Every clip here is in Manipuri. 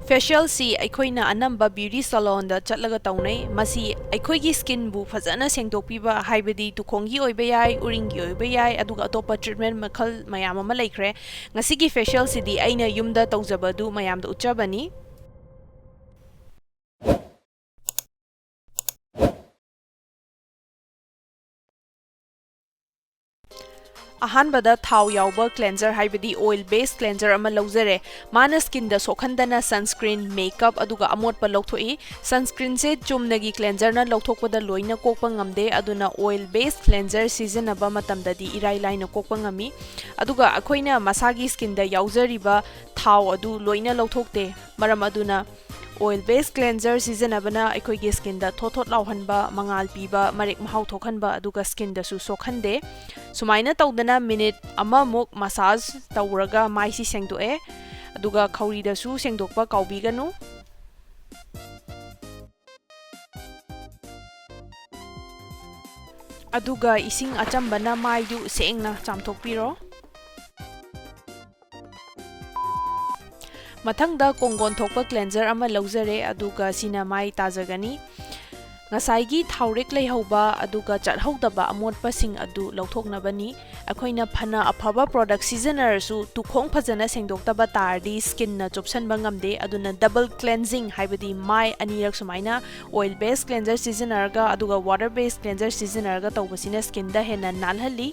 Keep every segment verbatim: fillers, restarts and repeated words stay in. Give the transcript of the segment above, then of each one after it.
Facialꯁꯤ ꯑꯩꯈꯣꯏꯅ ꯑꯅꯝꯕ beauty salonꯗ ꯆꯠꯂꯒ ꯇꯧꯅꯩ꯫ ꯃꯁꯤ ꯑꯩꯈꯣꯏꯒꯤ skinꯕꯨ ꯐꯖꯅ ꯁꯦꯡꯗꯣꯛꯄꯤꯕ, ꯍꯥꯏꯕꯗꯤ ꯇꯨꯈꯣꯡꯒꯤ ꯑꯣꯏꯕ ꯌꯥꯏ, ꯎꯔꯤꯡꯒꯤ ꯑꯣꯏꯕ ꯌꯥꯏ, ꯑꯗꯨꯒ ꯑꯇꯣꯞꯄ treatment ꯃꯈꯜ ꯃꯌꯥꯝ ꯑꯃ ꯂꯩꯈ꯭ꯔꯦ꯫ ꯉꯁꯤꯒꯤ facialꯁꯤꯗꯤ ꯑꯩꯅ ꯌꯨꯝꯗ ꯇꯧꯖꯕꯗꯨ ꯃꯌꯥꯝꯗ ꯎꯠꯆꯕꯅꯤ꯫ ꯑꯍꯥꯟꯕꯗ ꯊꯥꯎ ꯌꯥꯎꯕ cleanser, ꯍꯥꯏꯕꯗꯤ oil based cleanser ꯑꯃ ꯂꯧꯖꯔꯦ꯫ ꯃꯥꯅ skinꯗ ꯁꯣꯛꯍꯟꯗꯅ sunscreen, makeup, ꯑꯗꯨꯒ ꯑꯃꯣꯠꯄ ꯂꯧꯊꯣꯛꯏ꯫ Sunscreenꯁꯦ ꯆꯨꯝꯅꯒꯤ cleanserꯅ ꯂꯧꯊꯣꯛꯄꯗ ꯂꯣꯏꯅ ꯀꯣꯛꯄ ꯉꯝꯗꯦ, ꯑꯗꯨꯅ oil based cleanser ꯁꯤꯖꯤꯟꯅꯕ ꯃꯇꯝꯗꯗꯤ ꯏꯔꯥꯏ ꯂꯥꯏꯅ ꯀꯣꯛꯄ ꯉꯝꯃꯤ꯫ ꯑꯗꯨꯒ ꯑꯩꯈꯣꯏꯅ ꯃꯁꯥꯒꯤ skinꯗ ꯌꯥꯎꯖꯔꯤꯕ ꯊꯥꯎ ꯑꯗꯨ ꯂꯣꯏꯅ ꯂꯧꯊꯣꯛꯇꯦ꯫ ꯃꯔꯝ ꯑꯗꯨꯅ oil based cleanser ꯁꯤꯖꯤꯟꯅꯕꯅ ꯑꯩꯈꯣꯏꯒꯤ skinꯗ ꯊꯣꯠ ꯊꯣꯠ ꯂꯥꯎꯍꯟꯕ, ꯃꯉꯥꯜ ꯄꯤꯕ, ꯃꯔꯦꯛ ꯃꯍꯥꯎ ꯊꯣꯛꯍꯟꯕ, ꯑꯗꯨꯒ skinꯗꯁꯨ ꯁꯣꯛꯍꯟꯗꯦ꯫ ꯁꯨꯃꯥꯏꯅ ꯇꯧꯗꯅ minute ꯑꯃꯃꯨꯛ massage ꯇꯧꯔꯒ ꯃꯥꯏꯁꯤ ꯁꯦꯡꯗꯣꯛꯑꯦ꯫ ꯑꯗꯨꯒ ꯈꯧꯔꯤꯗꯁꯨ ꯁꯦꯡꯗꯣꯛꯄ ꯀꯥꯎꯕꯤꯒꯅꯨ꯫ ꯑꯗꯨꯒ ꯏꯁꯤꯡ ꯑꯆꯝꯕꯅ ꯃꯥꯏꯗꯨ ꯁꯦꯡꯅ ꯆꯥꯝꯊꯣꯛꯄꯤꯔꯣ꯫ ꯃꯊꯪꯗ ꯀꯣꯡꯒꯣꯟ ꯊꯣꯛꯄ cleanser ꯑꯃ ꯂꯧꯖꯔꯦ, ꯑꯗꯨꯒ ꯁꯤꯅ ꯃꯥꯏ ꯇꯥꯖꯒꯅꯤ꯫ ꯉꯁꯥꯏꯒꯤ ꯊꯥꯎꯔꯦꯛ ꯂꯩꯍꯧꯕ ꯑꯗꯨꯒ ꯆꯠꯍꯧꯗꯕ ꯑꯃꯣꯠꯄꯁꯤꯡ ꯑꯗꯨ ꯂꯧꯊꯣꯛꯅꯕꯅꯤ꯫ ꯑꯩꯈꯣꯏꯅ ꯐꯅ ꯑꯐꯕ product ꯁꯤꯖꯤꯟꯅꯔꯁꯨ, ꯇꯨꯈꯣꯡ ꯐꯖꯅ ꯁꯦꯡꯗꯣꯛꯇꯕ ꯇꯥꯔꯗꯤ skinꯅ ꯆꯨꯞꯁꯟꯕ ꯉꯝꯗꯦ꯫ ꯑꯗꯨꯅ double cleansing, ꯍꯥꯏꯕꯗꯤ ꯃꯥꯏ ꯑꯅꯤꯔꯛ ꯁꯨꯃꯥꯏꯅ oil based cleanser ꯁꯤꯖꯤꯟꯅꯔꯒ ꯑꯗꯨꯒ water based cleanser ꯁꯤꯖꯤꯟꯅꯔꯒ ꯇꯧꯕꯁꯤꯅ skinꯗ ꯍꯦꯟꯅ ꯅꯥꯜꯍꯜꯂꯤ꯫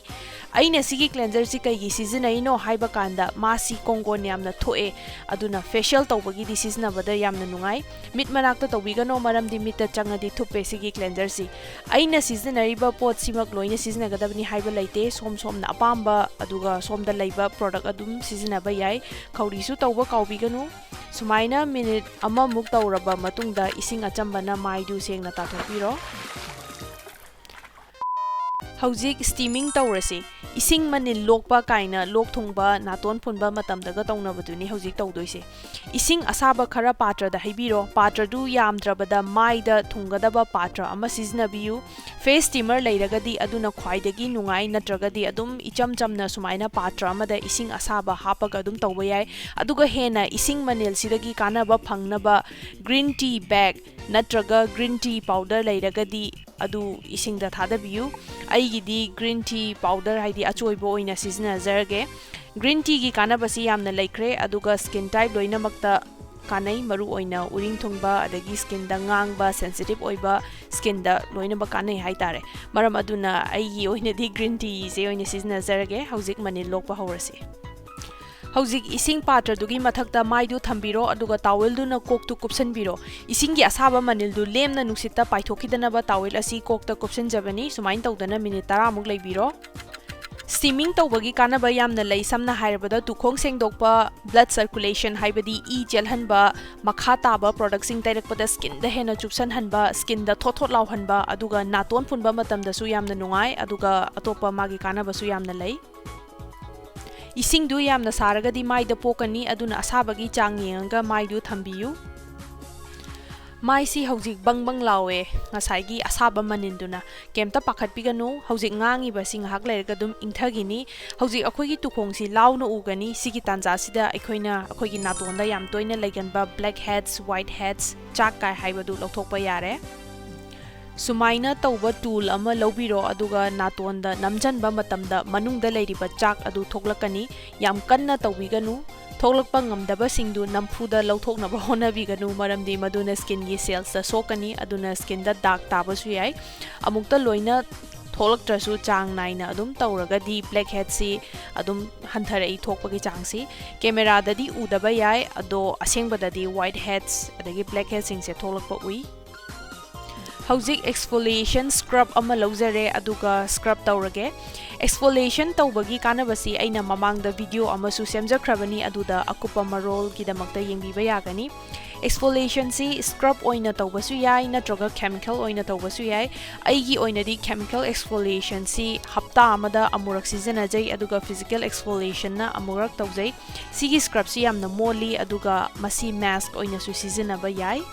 ꯑꯩꯅ ꯁꯤꯒꯤ cleanserꯁꯤ ꯀꯩꯒꯤ ꯁꯤꯖꯤꯟꯅꯩꯅꯣ ꯍꯥꯏꯕ ꯀꯥꯟꯗ, ꯃꯥꯁꯤ ꯀꯣꯡꯒꯣꯟ ꯌꯥꯝꯅ ꯊꯣꯛꯑꯦ, ꯑꯗꯨꯅ facial ꯇꯧꯕꯒꯤꯗꯤ ꯁꯤꯖꯤꯟꯅꯕꯗ ꯌꯥꯝꯅ ꯅꯨꯡꯉꯥꯏ꯫ ꯃꯤꯠ ꯃꯅꯥꯛꯇ ꯇꯧꯕꯤꯒꯅꯣ, ꯃꯔꯝꯗꯤ ꯃꯤꯠꯇ ꯆꯪꯉꯗꯤ ꯊꯨꯞꯄꯦ ꯁꯤꯒꯤ cleanserꯁꯤ꯫ ꯑꯩꯅ ꯁꯤꯖꯤꯟꯅꯔꯤꯕ ꯄꯣꯠꯁꯤꯃꯛ ꯂꯣꯏꯅ ꯁꯤꯖꯤꯟꯅꯒꯗꯕꯅꯤ ꯍꯥꯏꯕ ꯂꯩꯇꯦ, ꯁꯣꯝ ꯁꯣꯝꯅ ꯑꯄꯥꯝꯕ ꯑꯗꯨꯒ ꯁꯣꯝꯗ ꯂꯩꯕ product ꯑꯗꯨꯝ ꯁꯤꯖꯤꯟꯅꯕ ꯌꯥꯏ꯫ ꯈꯧꯔꯤꯁꯨ ꯇꯧꯕ ꯀꯥꯎꯕꯤꯒꯅꯨ꯫ ꯁꯨꯃꯥꯏꯅ minute ꯑꯃꯃꯨꯛ ꯇꯧꯔꯕ ꯃꯇꯨꯡꯗ ꯏꯁꯤꯡ ꯑꯆꯝꯕꯅ ꯃꯥꯏꯗꯨ ꯁꯦꯡꯅ ꯇꯥꯊꯣꯛꯄꯤꯔꯣ꯫ ꯍꯧꯖꯤꯛ steaming ꯇꯧꯔꯁꯤ꯫ ꯏꯁꯤꯡ ꯃꯅꯤꯜ ꯂꯣꯛꯄ ꯀꯥꯏꯅ ꯂꯣꯛ ꯊꯨꯡꯕ, ꯅꯥꯇꯣꯟ ꯐꯨꯟꯕ ꯃꯇꯝꯗꯒ ꯇꯧꯅꯕꯗꯨꯅꯤ ꯍꯧꯖꯤꯛ ꯇꯧꯗꯣꯏꯁꯦ꯫ ꯏꯁꯤꯡ ꯑꯁꯥꯕ ꯈꯔ ꯄꯥꯇ꯭ꯔꯗ ꯍꯩꯕꯤꯔꯣ꯫ ꯄꯥꯇ꯭ꯔꯗꯨ ꯌꯥꯝꯗ꯭ꯔꯕꯗ ꯃꯥꯏꯗ ꯊꯨꯡꯒꯗꯕ ꯄꯥꯇ꯭ꯔ ꯑꯃ ꯁꯤꯖꯤꯟꯅꯕꯤꯌꯨ꯫ Face steamer ꯂꯩꯔꯒꯗꯤ ꯑꯗꯨꯅ ꯈ꯭ꯋꯥꯏꯗꯒꯤ ꯅꯨꯡꯉꯥꯏ, ꯅꯠꯇ꯭ꯔꯒꯗꯤ ꯑꯗꯨꯝ ꯏꯆꯝ ꯆꯝꯅ ꯁꯨꯃꯥꯏꯅ ꯄꯥꯇ꯭ꯔ ꯑꯃꯗ ꯏꯁꯤꯡ ꯑꯁꯥꯕ ꯍꯥꯞꯄꯒ ꯑꯗꯨꯝ ꯇꯧꯕ ꯌꯥꯏ꯫ ꯑꯗꯨꯒ ꯍꯦꯟꯅ ꯏꯁꯤꯡ ꯃꯅꯤꯜꯁꯤꯗꯒꯤ ꯀꯥꯟꯅꯕ ꯐꯪꯅꯕ green tea bag ꯅꯠꯇ꯭ꯔꯒ green tea powder ꯂꯩꯔꯒꯗꯤ ꯑꯗꯨ ꯏꯁꯤꯡꯗ ꯊꯥꯗꯕꯤꯌꯨ꯫ ꯑꯩꯒꯤꯗꯤ green tea powder, ꯍꯥꯏꯗꯤ ꯑꯆꯣꯏꯕ ꯑꯣꯏꯅ ꯁꯤꯖꯤꯟꯅꯖꯔꯒꯦ꯫ Green teaꯒꯤ ꯀꯥꯟꯅꯕꯁꯤ ꯌꯥꯝꯅ ꯂꯩꯈ꯭ꯔꯦ, ꯑꯗꯨꯒ skin type ꯂꯣꯏꯅꯃꯛꯇ ꯀꯥꯟꯅꯩ, ꯃꯔꯨꯑꯣꯏꯅ ꯎꯔꯤꯡ ꯊꯨꯡꯕ, ꯑꯗꯒꯤ skinꯗ ꯉꯥꯡꯕ, sensitive ꯑꯣꯏꯕ skinꯗ ꯂꯣꯏꯅꯃꯛ ꯀꯥꯟꯅꯩ ꯍꯥꯏꯇꯥꯔꯦ꯫ ꯃꯔꯝ ꯑꯗꯨꯅ ꯑꯩꯒꯤ ꯑꯣꯏꯅꯗꯤ green teaꯁꯦ ꯑꯣꯏꯅ ꯁꯤꯖꯤꯟꯅꯖꯔꯒꯦ꯫ ꯍꯧꯖꯤꯛ ꯃꯅꯤꯜ ꯂꯣꯛꯄ ꯍꯧꯔꯁꯤ꯫ ꯍꯧꯖꯤꯛ ꯏꯁꯤꯡ ꯄꯥꯇ꯭ꯔꯗꯨꯒꯤ ꯃꯊꯛꯇ ꯃꯥꯏꯗꯨ ꯊꯝꯕꯤꯔꯣ, ꯑꯗꯨꯒ towelꯗꯨꯅ ꯀꯣꯛꯇꯨ ꯀꯨꯞꯁꯟꯕꯤꯔꯣ꯫ ꯏꯁꯤꯡꯒꯤ ꯑꯁꯥꯕ ꯃꯅꯤꯜꯗꯨ ꯂꯦꯝꯅ ꯅꯨꯡꯁꯤꯠꯇ ꯄꯥꯏꯊꯣꯛꯈꯤꯗꯅꯕ towel ꯑꯁꯤ ꯀꯣꯛꯇ ꯀꯨꯞꯁꯟꯖꯕꯅꯤ꯫ ꯁꯨꯃꯥꯏꯅ ꯇꯧꯗꯅ minute ꯇꯔꯥꯃꯨꯛ ꯂꯩꯕꯤꯔꯣ꯫ Steaming ꯇꯧꯕꯒꯤ ꯀꯥꯟꯅꯕ ꯌꯥꯝꯅ ꯂꯩ꯫ ꯁꯝꯅ ꯍꯥꯏꯔꯕꯗ, ꯇꯨꯈꯣꯡ ꯁꯦꯡꯗꯣꯛꯄ, blood circulation, ꯍꯥꯏꯕꯗꯤ ꯏ ꯆꯦꯜꯍꯟꯕ, ꯃꯈꯥ ꯇꯥꯕ productꯁꯤꯡ ꯇꯩꯔꯛꯄꯗ skinꯗ ꯍꯦꯟꯅ ꯆꯨꯞꯁꯟꯍꯟꯕ, skinꯗ ꯊꯣꯠ ꯊꯣꯠ ꯂꯥꯎꯍꯟꯕ, ꯑꯗꯨꯒ ꯅꯥꯇꯣꯟ ꯐꯨꯟꯕ ꯃꯇꯝꯗꯁꯨ ꯌꯥꯝꯅ ꯅꯨꯡꯉꯥꯏ, ꯑꯗꯨꯒ ꯑꯇꯣꯞꯄ ꯃꯥꯒꯤ ꯀꯥꯟꯅꯕꯁꯨ ꯌꯥꯝꯅ ꯂꯩ꯫ ꯏꯁꯤꯡꯗꯨ ꯌꯥꯝꯅ ꯁꯥꯔꯒꯗꯤ ꯃꯥꯏꯗ ꯄꯣꯛꯀꯅꯤ, ꯑꯗꯨꯅ ꯑꯁꯥꯕꯒꯤ ꯆꯥꯡ ꯌꯦꯡꯉꯒ ꯃꯥꯏꯗꯨ ꯊꯝꯕꯤꯌꯨ꯫ ꯃꯥꯏꯁꯤ ꯍꯧꯖꯤꯛ ꯕꯪ ꯕꯪ ꯂꯥꯎꯋꯦ, ꯉꯁꯥꯏꯒꯤ ꯑꯁꯥꯕ ꯃꯅꯤꯟꯗꯨꯅ꯫ ꯀꯩꯝꯇ ꯄꯥꯈꯠꯄꯤꯒꯅꯨ, ꯍꯧꯖꯤꯛ ꯉꯥꯡꯉꯤꯕꯁꯤ ꯉꯥꯏꯍꯥꯛ ꯂꯩꯔꯒ ꯑꯗꯨꯝ ꯏꯪꯊꯈꯤꯅꯤ꯫ ꯍꯧꯖꯤꯛ ꯑꯩꯈꯣꯏꯒꯤ ꯇꯨꯈꯣꯡꯁꯤ ꯂꯥꯎꯅ ꯎꯒꯅꯤ꯫ ꯁꯤꯒꯤ ꯇꯥꯟꯖꯥꯁꯤꯗ ꯑꯩꯈꯣꯏꯅ ꯑꯩꯈꯣꯏꯒꯤ ꯅꯥꯇꯣꯟꯗ ꯌꯥꯝ ꯇꯣꯏꯅ ꯂꯩꯒꯟꯕ black heads, white heads, ꯆꯥꯛ ꯀꯥꯏ ꯍꯥꯏꯕꯗꯨ ꯂꯧꯊꯣꯛꯄ ꯌꯥꯔꯦ꯫ ꯁꯨꯃꯥꯏꯅ ꯇꯧꯕ tool ꯑꯃ ꯂꯧꯕꯤꯔꯣ, ꯑꯗꯨꯒ ꯅꯥꯇꯣꯟꯗ ꯅꯝꯖꯟꯕ ꯃꯇꯝꯗ ꯃꯅꯨꯡꯗ ꯂꯩꯔꯤꯕ ꯆꯥꯛ ꯑꯗꯨ ꯊꯣꯛꯂꯛꯀꯅꯤ꯫ ꯌꯥꯝ ꯀꯟꯅ ꯇꯧꯕꯤꯒꯅꯨ꯫ ꯊꯣꯛꯂꯛꯄ ꯉꯝꯗꯕꯁꯤꯡꯗꯨ ꯅꯝꯐꯨꯗ ꯂꯧꯊꯣꯛꯅꯕ ꯍꯣꯠꯅꯕꯤꯒꯅꯨ, ꯃꯔꯝꯗꯤ ꯃꯗꯨꯅ skinꯒꯤ cellsꯇ ꯁꯣꯛꯀꯅꯤ, ꯑꯗꯨꯅ skinꯗ ꯗꯥꯛ ꯇꯥꯕꯁꯨ ꯌꯥꯏ꯫ ꯑꯃꯨꯛꯇ ꯂꯣꯏꯅ ꯊꯣꯛꯂꯛꯇ꯭ꯔꯁꯨ ꯆꯥꯡ ꯅꯥꯏꯅ ꯑꯗꯨꯝ ꯇꯧꯔꯒꯗꯤ black headꯁꯤ ꯑꯗꯨꯝ ꯍꯟꯊꯔꯛꯏ ꯊꯣꯛꯄꯒꯤ ꯆꯥꯡꯁꯤ꯫ Cameraꯗꯗꯤ ꯎꯗꯕ ꯌꯥꯏ, ꯑꯗꯣ ꯑꯁꯦꯡꯕꯗꯗꯤ white heads ꯑꯗꯒꯤ black headꯁꯤꯡꯁꯦ ꯊꯣꯛꯂꯛꯄ ꯎꯏ꯫ ꯍꯧꯖꯤꯛ exfoliation scrub ꯑꯃ ꯂꯧꯖꯔꯦ, ꯑꯗꯨꯒ scrub ꯇꯧꯔꯒꯦ꯫ Exfoliation ꯇꯧꯕꯒꯤ ꯀꯥꯟꯅꯕꯁꯤ ꯑꯩꯅ ꯃꯃꯥꯡꯗ video ꯑꯃꯁꯨ ꯁꯦꯝꯖꯈ꯭ꯔꯕꯅꯤ, ꯑꯗꯨꯗ ꯑꯀꯨꯞꯄ ꯃꯔꯣꯜꯒꯤꯗꯃꯛꯇ ꯌꯦꯡꯕꯤꯕ ꯌꯥꯒꯅꯤ꯫ Exfoliationꯁꯤ scrub ꯑꯣꯏꯅ ꯇꯧꯕꯁꯨ ꯌꯥꯏ, ꯅꯠꯇ꯭ꯔꯒ chemical ꯑꯣꯏꯅ ꯇꯧꯕꯁꯨ ꯌꯥꯏ꯫ ꯑꯩꯒꯤ ꯑꯣꯏꯅꯗꯤ chemical exfoliationꯁꯤ ꯍꯞꯇꯥ ꯑꯃꯗ ꯑꯃꯨꯔꯛ ꯁꯤꯖꯤꯟꯅꯖꯩ, ꯑꯗꯨꯒ physical exfoliationꯅ ꯑꯃꯨꯔꯛ ꯇꯧꯖꯩ꯫ ꯁꯤꯒꯤ scrubꯁꯤ ꯌꯥꯝꯅ ꯃꯣꯜꯂꯤ, ꯑꯗꯨꯒ ꯃꯁꯤ mask ꯑꯣꯏꯅꯁꯨ ꯁꯤꯖꯤꯟꯅꯕ ꯌꯥꯏ꯫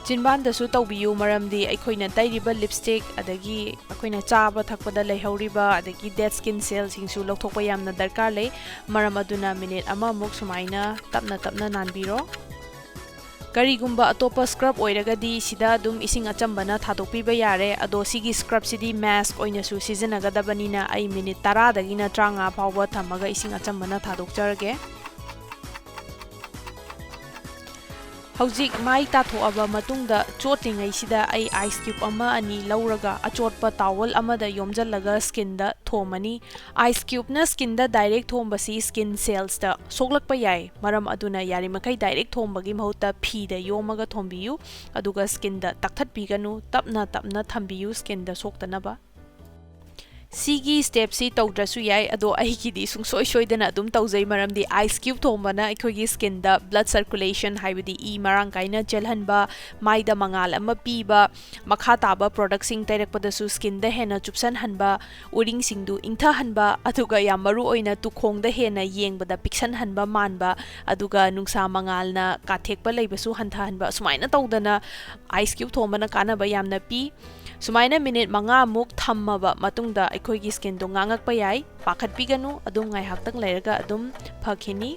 ꯆꯤꯟꯕꯥꯟꯗꯁꯨ ꯇꯧꯕꯤꯌꯨ, ꯃꯔꯝꯗꯤ ꯑꯩꯈꯣꯏꯅ ꯇꯩꯔꯤꯕ lipstick, ꯑꯗꯒꯤ ꯑꯩꯈꯣꯏꯅ ꯆꯥꯕ ꯊꯛꯄꯗ ꯂꯩꯍꯧꯔꯤꯕ, ꯑꯗꯒꯤ dead skin cellꯁꯤꯡꯁꯨ ꯂꯧꯊꯣꯛꯄ ꯌꯥꯝꯅ ꯗꯔꯀꯥꯔ ꯂꯩ꯫ ꯃꯔꯝ ꯑꯗꯨꯅ minute ꯑꯃꯃꯨꯛ ꯁꯨꯃꯥꯏꯅ ꯇꯞꯅ ꯇꯞꯅ ꯅꯥꯟꯕꯤꯔꯣ꯫ ꯀꯔꯤꯒꯨꯝꯕ ꯑꯇꯣꯞꯄ scrub ꯑꯣꯏꯔꯒꯗꯤ ꯁꯤꯗ ꯑꯗꯨꯝ ꯏꯁꯤꯡ ꯑꯆꯝꯕꯅ ꯊꯥꯗꯣꯛꯄꯤꯕ ꯌꯥꯔꯦ, ꯑꯗꯣ ꯁꯤꯒꯤ scrubꯁꯤꯗꯤ mask ꯑꯣꯏꯅꯁꯨ ꯁꯤꯖꯤꯟꯅꯒꯗꯕꯅꯤꯅ ꯑꯩ minute ꯇꯔꯥꯗꯒꯤꯅ ꯇꯔꯥꯃꯉꯥ ꯐꯥꯎꯕ ꯊꯝꯃꯒ ꯏꯁꯤꯡ ꯑꯆꯝꯕꯅ ꯊꯥꯗꯣꯛꯆꯔꯒꯦ꯫ ꯍꯧꯖꯤꯛ ꯃꯥꯏ ꯇꯥꯊꯣꯛꯑꯕ ꯃꯇꯨꯡꯗ, ꯆꯣꯠꯂꯤꯉꯩꯁꯤꯗ ꯑꯩ ice cube ꯑꯃ ꯑꯅꯤ ꯂꯧꯔꯒ ꯑꯆꯣꯠꯄ towel ꯑꯃꯗ ꯌꯣꯝꯖꯜꯂꯒ skinꯗ ꯊꯣꯝꯃꯅꯤ꯫ Ice cubeꯅ skinꯗ direct ꯊꯣꯝꯕꯁꯤ skin cellsꯇ ꯁꯣꯛꯂꯛꯄ ꯌꯥꯏ, ꯃꯔꯝ ꯑꯗꯨꯅ ꯌꯥꯔꯤꯃꯈꯩ direct ꯊꯣꯝꯕꯒꯤ ꯃꯍꯨꯠꯇ ꯐꯤꯗ ꯌꯣꯝꯃꯒ ꯊꯣꯝꯕꯤꯌꯨ, ꯑꯗꯨꯒ skinꯗ ꯇꯛꯊꯠꯄꯤꯒꯅꯨ, ꯇꯞꯅ ꯇꯞꯅ ꯊꯝꯕꯤꯌꯨ skinꯗ ꯁꯣꯛꯇꯅꯕ꯫ ꯁꯤꯒꯤ stepꯁꯤ ꯇꯧꯗ꯭ꯔꯁꯨ ꯌꯥꯏ, ꯑꯗꯣ ꯑꯩꯒꯤꯗꯤ ꯁꯨꯡꯁꯣꯏ ꯁꯣꯏꯗꯅ ꯑꯗꯨꯝ ꯇꯧꯖꯩ, ꯃꯔꯝꯗꯤ ice cube ꯊꯣꯝꯕꯅ ꯑꯩꯈꯣꯏꯒꯤ skinꯗ blood circulation, ꯍꯥꯏꯕꯗꯤ ꯏ ꯃꯔꯥꯡ ꯀꯥꯏꯅ ꯆꯦꯜꯍꯟꯕ, ꯃꯥꯏꯗ ꯃꯉꯥꯜ ꯑꯃ ꯄꯤꯕ, ꯃꯈꯥ ꯇꯥꯕ productꯁꯤꯡ ꯇꯩꯔꯛꯄꯗꯁꯨ skinꯗ ꯍꯦꯟꯅ ꯆꯨꯞꯁꯟꯍꯟꯕ, ꯎꯔꯤꯡꯁꯤꯡꯗꯨ ꯏꯪꯊꯍꯟꯕ, ꯑꯗꯨꯒ ꯌꯥꯝ ꯃꯔꯨ ꯑꯣꯏꯅ ꯇꯨꯈꯣꯡꯗ ꯍꯦꯟꯅ ꯌꯦꯡꯕꯗ ꯄꯤꯛꯁꯟꯍꯟꯕ ꯃꯥꯟꯕ, ꯑꯗꯨꯒ ꯅꯨꯡꯁꯥ ꯃꯉꯥꯜꯅ ꯀꯥꯊꯦꯛꯄ ꯂꯩꯕꯁꯨ ꯍꯟꯊꯍꯟꯕ, ꯑꯁꯨꯃꯥꯏꯅ ꯇꯧꯗꯅ ice cube ꯊꯣꯝꯕꯅ ꯀꯥꯟꯅꯕ ꯌꯥꯝꯅ ꯄꯤ꯫ ꯁꯨꯃꯥꯏꯅ minute ꯃꯉꯥꯃꯨꯛ ꯊꯝꯃꯕ ꯃꯇꯨꯡꯗ ꯑꯩꯈꯣꯏꯒꯤ skinꯗꯣ ꯉꯥꯡꯉꯛꯄ ꯌꯥꯏ꯫ ꯄꯥꯈꯠꯄꯤꯒꯅꯨ, ꯑꯗꯨꯝ ꯉꯥꯏꯍꯥꯛꯇꯪ ꯂꯩꯔꯒ ꯑꯗꯨꯝ ꯐꯈꯤꯅꯤ꯫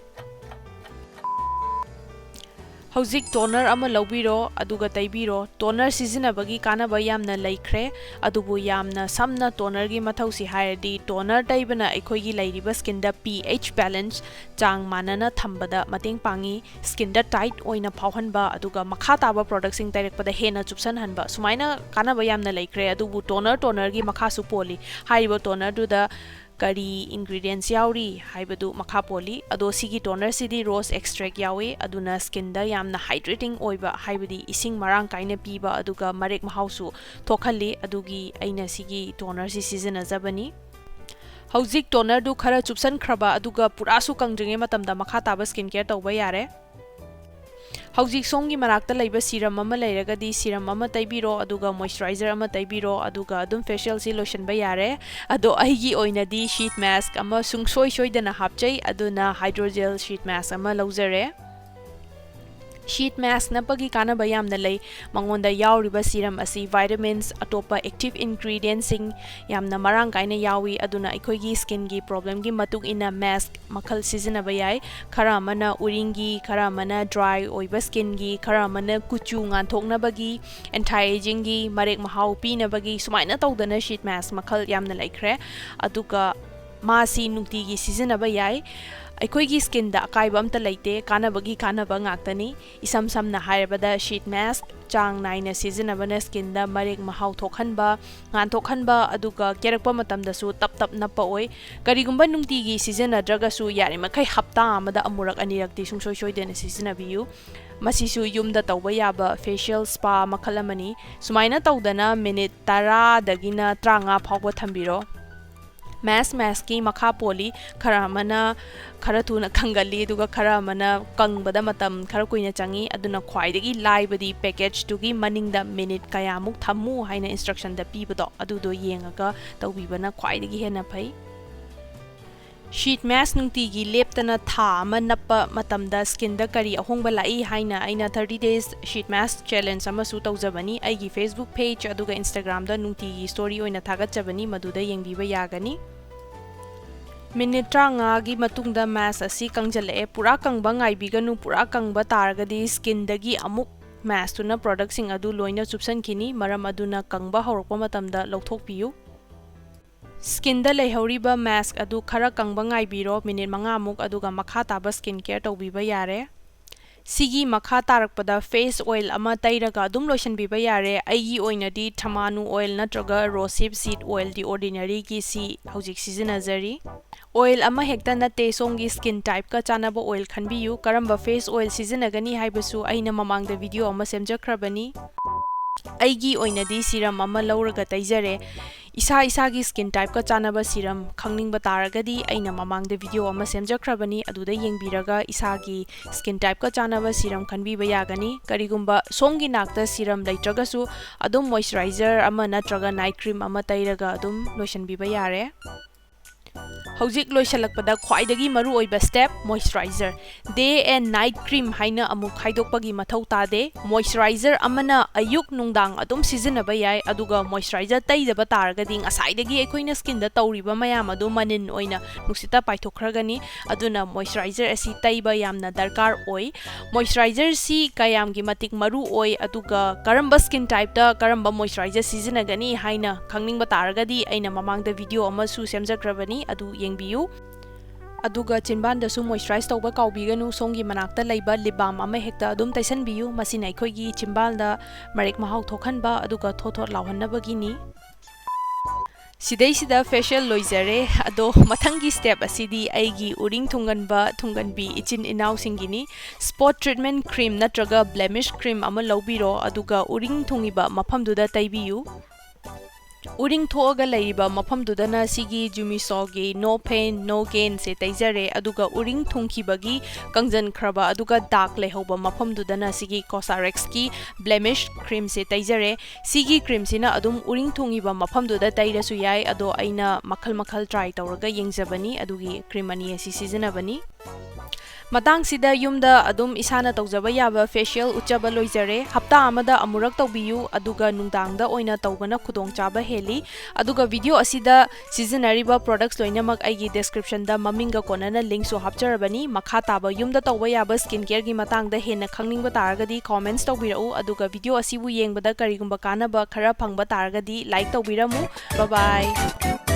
ꯍꯧꯖꯤꯛ toner ꯑꯃ ꯂꯧꯕꯤꯔꯣ, ꯑꯗꯨꯒ ꯇꯩꯕꯤꯔꯣ꯫ Toner ꯁꯤꯖꯤꯟꯅꯕꯒꯤ ꯀꯥꯟꯅꯕ ꯌꯥꯝꯅ ꯂꯩꯈ꯭ꯔꯦ, ꯑꯗꯨꯕꯨ ꯌꯥꯝꯅ ꯁꯝꯅ tonerꯒꯤ ꯃꯊꯧꯁꯤ ꯍꯥꯏꯔꯗꯤ, toner ꯇꯩꯕꯅ ꯑꯩꯈꯣꯏꯒꯤ ꯂꯩꯔꯤꯕ skinꯗ pH balance ꯆꯥꯡ ꯃꯥꯟꯅꯅ ꯊꯝꯕꯗ ꯃꯇꯦꯡ ꯄꯥꯡꯉꯤ, skinꯗ tight ꯑꯣꯏꯅ ꯐꯥꯎꯍꯟꯕ, ꯑꯗꯨꯒ ꯃꯈꯥ ꯇꯥꯕ productꯁꯤꯡ ꯇꯩꯔꯛꯄꯗ ꯍꯦꯟꯅ ꯆꯨꯞꯁꯟꯍꯟꯕ, ꯁꯨꯃꯥꯏꯅ ꯀꯥꯟꯅꯕ ꯌꯥꯝꯅ ꯂꯩꯈ꯭ꯔꯦ꯫ ꯑꯗꯨꯕꯨ toner, tonerꯒꯤ ꯃꯈꯥꯁꯨ ꯄꯣꯜꯂꯤ꯫ ꯍꯥꯏꯔꯤꯕ tonerꯗꯨꯗ ꯀꯔꯤ ingredients ꯌꯥꯎꯔꯤ ꯍꯥꯏꯕꯗꯨ ꯃꯈꯥ ꯄꯣꯜꯂꯤ꯫ ꯑꯗꯣ ꯁꯤꯒꯤ tonerꯁꯤꯗꯤ rose extract ꯌꯥꯎꯏ, ꯑꯗꯨꯅ skinꯗ ꯌꯥꯝꯅ hydrating ꯑꯣꯏꯕ, ꯍꯥꯏꯕꯗꯤ ꯏꯁꯤꯡ ꯃꯔꯥꯡ ꯀꯥꯏꯅ ꯄꯤꯕ, ꯑꯗꯨꯒ ꯃꯔꯦꯛ ꯃꯍꯥꯎꯁꯨ ꯊꯣꯛꯍꯜꯂꯤ꯫ ꯑꯗꯨꯒꯤ ꯑꯩꯅ ꯁꯤꯒꯤ tonerꯁꯤ ꯁꯤꯖꯤꯟꯅꯖꯕꯅꯤ꯫ ꯍꯧꯖꯤꯛ tonerꯗꯨ ꯈꯔ ꯆꯨꯞꯁꯟꯈ꯭ꯔꯕ, ꯑꯗꯨꯒ ꯄꯨꯔꯥꯁꯨ ꯀꯪꯗ꯭ꯔꯤꯉꯩ ꯃꯇꯝꯗ ꯃꯈꯥ ꯇꯥꯕ skin care ꯇꯧꯕ ꯌꯥꯔꯦ꯫ ꯍꯧꯖꯤꯛ ꯁꯣꯝꯒꯤ ꯃꯅꯥꯛꯇ ꯂꯩꯕ serum ꯑꯃ ꯂꯩꯔꯒꯗꯤ serum ꯑꯃ ꯇꯩꯕꯤꯔꯣ, ꯑꯗꯨꯒ moisturizer ꯑꯃ ꯇꯩꯕꯤꯔꯣ, ꯑꯗꯨꯒ ꯑꯗꯨꯝ facialꯁꯤ ꯂꯣꯏꯁꯤꯟꯕ ꯌꯥꯔꯦ꯫ ꯑꯗꯣ ꯑꯩꯒꯤ ꯑꯣꯏꯅꯗꯤ sheet mask ꯑꯃ ꯁꯨꯡꯁꯣꯏ ꯁꯣꯏꯗꯅ ꯍꯥꯞꯆꯩ, ꯑꯗꯨꯅ hydrogel sheet mask ꯑꯃ ꯂꯧꯖꯔꯦ꯫ Sheet mask ꯅꯞꯄꯒꯤ ꯀꯥꯟꯅꯕ ꯌꯥꯝꯅ ꯂꯩ꯫ ꯃꯉꯣꯟꯗ ꯌꯥꯎꯔꯤꯕ serum ꯑꯁꯤ vitamins, ꯑꯇꯣꯞꯄ active ingredientꯁꯤꯡ ꯌꯥꯝꯅ ꯃꯔꯥꯡ ꯀꯥꯏꯅ ꯌꯥꯎꯏ, ꯑꯗꯨꯅ ꯑꯩꯈꯣꯏꯒꯤ skinꯒꯤ problemꯒꯤ ꯃꯇꯨꯡ ꯏꯟꯅ mask ꯃꯈꯜ ꯁꯤꯖꯤꯟꯅꯕ ꯌꯥꯏ꯫ ꯈꯔ ꯑꯃꯅ ꯎꯔꯤꯡꯒꯤ, ꯈꯔ ꯑꯃꯅ dry ꯑꯣꯏꯕ skinꯒꯤ, ꯈꯔ ꯑꯃꯅ ꯀꯨꯆꯨ ꯉꯥꯟꯊꯣꯛꯅꯕꯒꯤ, anti agingꯒꯤ, ꯃꯔꯦꯛ ꯃꯍꯥꯎ ꯄꯤꯅꯕꯒꯤ, ꯁꯨꯃꯥꯏꯅ ꯇꯧꯗꯅ sheet mask ꯃꯈꯜ ꯌꯥꯝꯅ ꯂꯩꯈ꯭ꯔꯦ꯫ ꯑꯗꯨꯒ ꯃꯥꯁꯤ ꯅꯨꯡꯇꯤꯒꯤ ꯁꯤꯖꯤꯟꯅꯕ ꯌꯥꯏ꯫ ꯑꯩꯈꯣꯏꯒꯤ skinꯗ ꯑꯀꯥꯏꯕ ꯑꯝꯇ ꯂꯩꯇꯦ, ꯀꯥꯟꯅꯕꯒꯤ ꯀꯥꯟꯅꯕ ꯉꯥꯛꯇꯅꯤ꯫ ꯏꯁꯝ ꯁꯝꯅ ꯍꯥꯏꯔꯕꯗ, sheet mask ꯆꯥꯡ ꯅꯥꯏꯅ ꯁꯤꯖꯤꯟꯅꯕꯅ skinꯗ ꯃꯔꯦꯛ ꯃꯍꯥꯎ ꯊꯣꯛꯍꯟꯕ, ꯉꯥꯟꯊꯣꯛꯍꯟꯕ, ꯑꯗꯨꯒ ꯀꯦꯔꯛꯄ ꯃꯇꯝꯗꯁꯨ ꯇꯞ ꯇꯞ ꯅꯞꯄ ꯑꯣꯏ꯫ ꯀꯔꯤꯒꯨꯝꯕ ꯅꯨꯡꯇꯤꯒꯤ ꯁꯤꯖꯤꯟꯅꯗ꯭ꯔꯒꯁꯨ, ꯌꯥꯔꯤꯃꯈꯩ ꯍꯞꯇꯥ ꯑꯃꯗ ꯑꯃꯨꯔꯛ ꯑꯅꯤꯔꯛꯇꯤ ꯁꯨꯡꯁꯣꯏ ꯁꯣꯏꯗꯅ ꯁꯤꯖꯤꯟꯅꯕꯤꯌꯨ꯫ ꯃꯁꯤꯁꯨ ꯌꯨꯝꯗ ꯇꯧꯕ ꯌꯥꯕ facial spa ꯃꯈꯜ ꯑꯃꯅꯤ꯫ ꯁꯨꯃꯥꯏꯅ ꯇꯧꯗꯅ minute ꯇꯔꯥꯗꯒꯤꯅ ꯇꯔꯥꯃꯉꯥ ꯐꯥꯎꯕ ꯊꯝꯕꯤꯔꯣ꯫ Mask maskꯀꯤ ꯃꯈꯥ ꯄꯣꯜꯂꯤ, ꯈꯔ ꯑꯃꯅ ꯈꯔ ꯊꯨꯅ ꯀꯪꯒꯜꯂꯤ, ꯑꯗꯨꯒ ꯈꯔ ꯑꯃꯅ ꯀꯪꯕꯗ ꯃꯇꯝ ꯈꯔ ꯀꯨꯏꯅ ꯆꯪꯏ꯫ ꯑꯗꯨꯅ ꯈ꯭ꯋꯥꯏꯗꯒꯤ ꯂꯥꯏꯕꯗꯤ packageꯇꯨꯒꯤ ꯃꯅꯤꯡꯗ minute ꯀꯌꯥꯃꯨꯛ ꯊꯝꯃꯨ ꯍꯥꯏꯅ instructionꯗ ꯄꯤꯕꯗꯣ, ꯑꯗꯨꯗꯣ ꯌꯦꯡꯉꯒ ꯇꯧꯕꯤꯕꯅ ꯈ꯭ꯋꯥꯏꯗꯒꯤ ꯍꯦꯟꯅ ꯐꯩ꯫ Sheet mask ꯅꯨꯡꯇꯤꯒꯤ ꯂꯦꯞꯇꯅ ꯊꯥ ꯑꯃ ꯅꯞꯄ ꯃꯇꯝꯗ skinꯗ ꯀꯔꯤ ꯑꯍꯣꯡꯕ ꯂꯥꯛꯏ ꯍꯥꯏꯅ ꯑꯩꯅ thirty days sheet mask challenge ꯑꯃꯁꯨ ꯇꯧꯖꯕꯅꯤ꯫ ꯑꯩꯒꯤ Facebook page ꯑꯗꯨꯒ Instagramꯗ ꯅꯨꯡꯇꯤꯒꯤ story ꯑꯣꯏꯅ ꯊꯥꯒꯠꯆꯕꯅꯤ, ꯃꯗꯨꯗ ꯌꯦꯡꯕꯤꯕ ꯌꯥꯒꯅꯤ꯫ Minute ꯇꯔꯥꯃꯉꯥꯒꯤ ꯃꯇꯨꯡꯗ mask ꯑꯁꯤ ꯀꯪꯖꯜꯂꯛꯑꯦ꯫ ꯄꯨꯔꯥ ꯀꯪꯕ ꯉꯥꯏꯕꯤꯒꯅꯨ, ꯄꯨꯔꯥ ꯀꯪꯕ ꯇꯥꯔꯒꯗꯤ skinꯗꯒꯤ ꯑꯃꯨꯛ maskꯇꯨꯅ productꯁꯤꯡ ꯑꯗꯨ ꯂꯣꯏꯅ ꯆꯨꯞꯁꯤꯟꯈꯤꯅꯤ꯫ ꯃꯔꯝ ꯑꯗꯨꯅ ꯀꯪꯕ ꯍꯧꯔꯛꯄ ꯃꯇꯝꯗ ꯂꯧꯊꯣꯛꯄꯤꯌꯨ꯫ Skinꯗ ꯂꯩꯍꯧꯔꯤꯕ mask ꯑꯗꯨ ꯈꯔ ꯀꯪꯕ ꯉꯥꯏꯕꯤꯔꯣ, minute ꯃꯉꯥꯃꯨꯛ, ꯑꯗꯨꯒ ꯃꯈꯥ ꯇꯥꯕ skin care ꯇꯧꯕꯤꯕ ꯌꯥꯔꯦ꯫ ꯁꯤꯒꯤ ꯃꯈꯥ ꯇꯥꯔꯛꯄꯗ face oil ꯑꯃ ꯇꯩꯔꯒ ꯑꯗꯨꯝ ꯂꯣꯏꯁꯤꯟꯕꯤꯕ ꯌꯥꯔꯦ꯫ ꯑꯩꯒꯤ ꯑꯣꯏꯅꯗꯤ ꯊꯃꯥꯅꯨ oil ꯅꯠꯇ꯭ꯔꯒ rosehip seed oil, The Ordinaryꯒꯤ ꯁꯤ ꯍꯧꯖꯤꯛ ꯁꯤꯖꯤꯟꯅꯖꯔꯤ꯫ Oil ꯑꯃ ꯍꯦꯛꯇ ꯅꯠꯇꯦ, ꯁꯣꯝꯒꯤ skin typeꯀ ꯆꯥꯟꯅꯕ oil ꯈꯟꯕꯤꯌꯨ꯫ ꯀꯔꯝꯕ face oil ꯁꯤꯖꯤꯟꯅꯒꯅꯤ ꯍꯥꯏꯕꯁꯨ ꯑꯩꯅ ꯃꯃꯥꯡꯗ video ꯑꯃ ꯁꯦꯝꯖꯈ꯭ꯔꯕꯅꯤ꯫ ꯑꯩꯒꯤ ꯑꯣꯏꯅꯗꯤ serum ꯑꯃ ꯂꯧꯔꯒ ꯇꯩꯖꯔꯦ꯫ ꯏꯁꯥ ꯏꯁꯥꯒꯤ skin typeꯀ ꯆꯥꯟꯅꯕ serum ꯈꯪꯅꯤꯡꯕ ꯇꯥꯔꯒꯗꯤ ꯑꯩꯅ ꯃꯃꯥꯡꯗ video ꯑꯃ ꯁꯦꯝꯖꯈ꯭ꯔꯕꯅꯤ, ꯑꯗꯨꯗ ꯌꯦꯡꯕꯤꯔꯒ ꯏꯁꯥꯒꯤ skin typeꯀ ꯆꯥꯟꯅꯕ serum ꯈꯟꯕꯤꯕ ꯌꯥꯒꯅꯤ꯫ ꯀꯔꯤꯒꯨꯝꯕ ꯁꯣꯝꯒꯤ ꯅꯥꯛꯇ serum ꯂꯩꯇ꯭ꯔꯒꯁꯨ ꯑꯗꯨꯝ moisturizer ꯑꯃ ꯅꯠꯇ꯭ꯔꯒ night cream ꯑꯃ ꯇꯩꯔꯒ ꯑꯗꯨꯝ ꯂꯣꯏꯁꯤꯟꯕꯤꯕ ꯌꯥꯔꯦ꯫ ꯍꯧꯖꯤꯛ ꯂꯣꯏꯁꯤꯜꯂꯛꯄꯗ ꯈ꯭ꯋꯥꯏꯗꯒꯤ ꯃꯔꯨꯑꯣꯏꯕ step, moisturizer꯫ Day and night cream ꯍꯥꯏꯅ ꯑꯃꯨꯛ ꯈꯥꯏꯗꯣꯛꯄꯒꯤ ꯃꯊꯧ ꯇꯥꯗꯦ꯫ Moisturizer ꯑꯃꯅ ꯑꯌꯨꯛ ꯅꯨꯡꯗꯥꯡ ꯑꯗꯨꯝ ꯁꯤꯖꯤꯟꯅꯕ ꯌꯥꯏ, ꯑꯗꯨꯒ moisturizer ꯇꯩꯗꯕ ꯇꯥꯔꯒꯗꯤ ꯉꯁꯥꯏꯗꯒꯤ ꯑꯩꯈꯣꯏꯅ skinꯗ ꯇꯧꯔꯤꯕ ꯃꯌꯥꯝ ꯑꯗꯨ ꯃꯅꯤꯟ ꯑꯣꯏꯅ ꯅꯨꯡꯁꯤꯠꯇ ꯄꯥꯏꯊꯣꯛꯈ꯭ꯔꯒꯅꯤ꯫ ꯑꯗꯨꯅ moisturizer ꯑꯁꯤ ꯇꯩꯕ ꯌꯥꯝꯅ ꯗꯔꯀꯥꯔ ꯑꯣꯏ꯫ Moisturizerꯁꯤ ꯀꯌꯥꯝꯒꯤ ꯃꯇꯤꯛ ꯃꯔꯨ ꯑꯣꯏ, ꯑꯗꯨꯒ ꯀꯔꯝꯕ skin typeꯇ ꯀꯔꯝꯕ moisturizer ꯁꯤꯖꯤꯟꯅꯒꯅꯤ ꯍꯥꯏꯅ ꯈꯪꯅꯤꯡꯕ ꯇꯥꯔꯒꯗꯤ ꯑꯩꯅ ꯃꯃꯥꯡꯗ video ꯑꯃꯁꯨ ꯁꯦꯝꯖꯈ꯭ꯔꯕꯅꯤ, ꯑꯗꯨ ꯌꯦꯡꯕꯤꯌꯨ꯫ ꯑꯗꯨꯒ ꯆꯤꯟꯕꯥꯟꯗꯁꯨ moisturize ꯇꯧꯕ ꯀꯥꯎꯕꯤꯒꯅꯨ, ꯁꯣꯝꯒꯤ ꯃꯅꯥꯛꯇ ꯂꯩꯕ lip balm ꯑꯃ ꯍꯦꯛꯇ ꯑꯗꯨꯝ ꯇꯩꯁꯟꯕꯤꯌꯨ, ꯃꯁꯤꯅ ꯑꯩꯈꯣꯏꯒꯤ ꯆꯤꯟꯕꯥꯟꯗ ꯃꯔꯦꯛ ꯃꯍꯥꯎ ꯊꯣꯛꯍꯟꯕ ꯑꯗꯨꯒ ꯊꯣꯠ ꯊꯣꯠ ꯂꯥꯎꯍꯟꯅꯕꯒꯤꯅꯤ꯫ ꯁꯤꯗꯩꯁꯤꯗ facial ꯂꯣꯏꯖꯔꯦ꯫ ꯑꯗꯣ ꯃꯊꯪꯒꯤ step ꯑꯁꯤꯗꯤ ꯑꯩꯒꯤ ꯎꯔꯤꯡ ꯊꯨꯡꯒꯟꯕ ꯊꯨꯡꯒꯟꯕꯤ ꯏꯆꯤꯟ ꯏꯅꯥꯎꯁꯤꯡꯒꯤꯅꯤ꯫ Spot treatment cream ꯅꯠꯇ꯭ꯔꯒ blemish cream ꯑꯃ ꯂꯧꯕꯤꯔꯣ, ꯑꯗꯨꯒ ꯎꯔꯤꯡ ꯊꯨꯡꯉꯤꯕ ꯃꯐꯝꯗꯨꯗ ꯇꯩꯕꯤꯌꯨ꯫ ꯎꯔꯤꯡ ꯊꯣꯛꯑꯒ ꯂꯩꯔꯤꯕ ꯃꯐꯝꯗꯨꯗꯅ ꯁꯤꯒꯤ Jumisoꯒꯤ No Pain No Gainꯁꯦ ꯇꯩꯖꯔꯦ, ꯑꯗꯨꯒ ꯎꯔꯤꯡ ꯊꯨꯡꯈꯤꯕꯒꯤ ꯀꯪꯖꯟꯈ꯭ꯔꯕ ꯑꯗꯨꯒ dark ꯂꯩꯍꯧꯕ ꯃꯐꯝꯗꯨꯗꯅ ꯁꯤꯒꯤ CosRXꯀꯤ blemish creamꯁꯦ ꯇꯩꯖꯔꯦ꯫ ꯁꯤꯒꯤ creamꯁꯤꯅ ꯑꯗꯨꯝ ꯎꯔꯤꯡ ꯊꯨꯡꯉꯤꯕ ꯃꯐꯝꯗꯨꯗ ꯇꯩꯔꯁꯨ ꯌꯥꯏ, ꯑꯗꯣ ꯑꯩꯅ ꯃꯈꯜ ꯃꯈꯜ try ꯇꯧꯔꯒ ꯌꯦꯡꯖꯕꯅꯤ, ꯑꯗꯨꯒꯤ cream ꯑꯅꯤ ꯑꯁꯤ ꯁꯤꯖꯤꯟꯅꯕꯅꯤ꯫ ꯃꯇꯥꯡꯁꯤꯗ ꯌꯨꯝꯗ ꯑꯗꯨꯝ ꯏꯁꯥꯅ ꯇꯧꯖꯕ ꯌꯥꯕ facial ꯎꯠꯆꯕ ꯂꯣꯏꯖꯔꯦ꯫ ꯍꯞꯇꯥ ꯑꯃꯗ ꯑꯃꯨꯔꯛ ꯇꯧꯕꯤꯌꯨ, ꯑꯗꯨꯒ ꯅꯨꯡꯗꯥꯡꯗ ꯑꯣꯏꯅ ꯇꯧꯕꯅ ꯈꯨꯗꯣꯡꯆꯥꯕ ꯍꯦꯜꯂꯤ꯫ ꯑꯗꯨꯒ video ꯑꯁꯤꯗ ꯁꯤꯖꯤꯟꯅꯔꯤꯕ products ꯂꯣꯏꯅꯃꯛ ꯑꯩꯒꯤ descriptionꯗ ꯃꯃꯤꯡꯒ ꯀꯣꯟꯅꯅ linkꯁꯨ ꯍꯥꯞꯆꯔꯕꯅꯤ꯫ ꯃꯈꯥ ꯇꯥꯕ ꯌꯨꯝꯗ ꯇꯧꯕ ꯌꯥꯕ skin careꯒꯤ ꯃꯇꯥꯡꯗ ꯍꯦꯟꯅ ꯈꯪꯅꯤꯡꯕ ꯇꯥꯔꯒꯗꯤ comments ꯇꯧꯕꯤꯔꯛꯎ, ꯑꯗꯨꯒ video ꯑꯁꯤꯕꯨ ꯌꯦꯡꯕꯗ ꯀꯔꯤꯒꯨꯝꯕ ꯀꯥꯟꯅꯕ ꯈꯔ ꯐꯪꯕ ꯇꯥꯔꯒꯗꯤ like ꯇꯧꯕꯤꯔꯝꯃꯨ꯫ Bye bye꯫